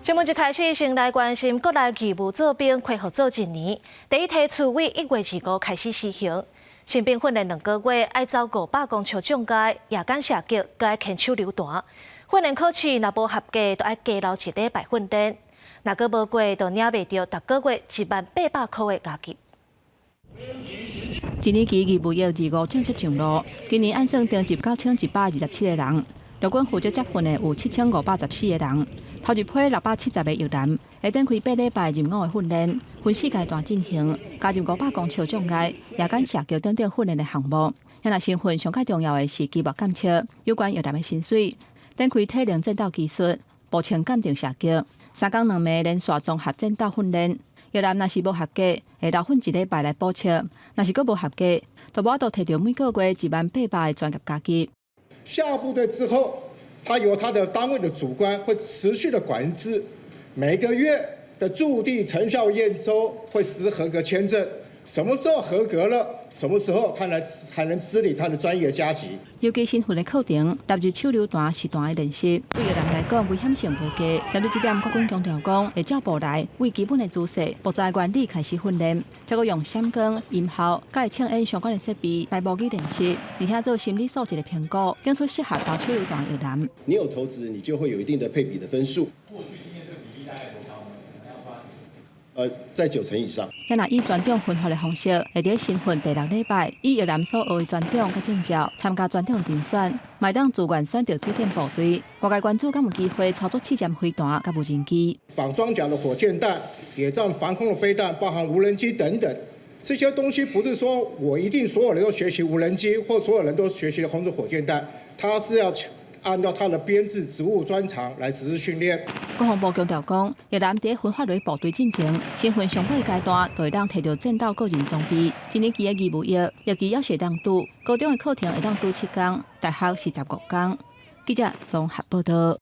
新聞一開始，先來關心國內義務做兵恢復做一年，第一梯次為1月25開始施行。新兵訓練2個月，愛走500公尺障礙、夜間射擊，閣愛牽手榴彈。訓練考試若無合格，就愛加留一禮拜訓練。若閣無過，就領袂著逐個月10,800箍的加給。一年期義務役25正式上路，今年按算徵集9127個人，陸軍負責接訓的有7514個人。頭一批670個役男會展開8禮拜入伍的訓練，分四階段進行，加入500公尺障礙、夜間射擊等等訓練的項目。若新訓上較重要的是期末檢測，有關役男的薪水，展開體能戰鬥技術、步槍鑑定射擊、3工2暝連續綜合戰鬥訓練。役男若是無合格，會留訓一禮拜來補測；若是閣無合格，就無法度提著每個月10,800的專業加給。下部隊之後，他由他的單位的主官會持續的管制，每個月的駐地成效驗收會實施合格簽證，什麼時候合格了，什麼時候他來才能支領他的專業加給。尤其新訓的課程納入手榴彈實彈的練習，對役男來講危險性無低。針對這點，國軍強調講，會照步來，為基本的姿勢、步驟原理開始訓練，再閣用閃光、音效、佮槍煙相關的設備來模擬練習，而且做心理素質的評估，揀出適合投手榴彈的役男。你有投擲，你就會有一定的配比的分數。過去經驗這個比例大概多高呢？在9成以上。若以專長分發的方式，會佇新訓第六禮拜，以役男所學的專長佮證照參加專長遴選，嘛會當自願選擇主戰部隊。外界關注敢有機會操作試射飛彈佮無人機。仿裝甲的火箭彈、野戰防空的飛彈，包含無人機等等，這些東西不是說我一定所有人都學習無人機，或所有人都學習空中火箭彈，它是要按照他的編制、職務專長來實施訓練。國防部強調講，役男佇分發落部隊進前，新訓上尾階段就會當提著戰鬥個人裝備。一年期的義務役，役期猶是會當拄，高中的課程會當拄7工，大學是15工。記者綜合報道。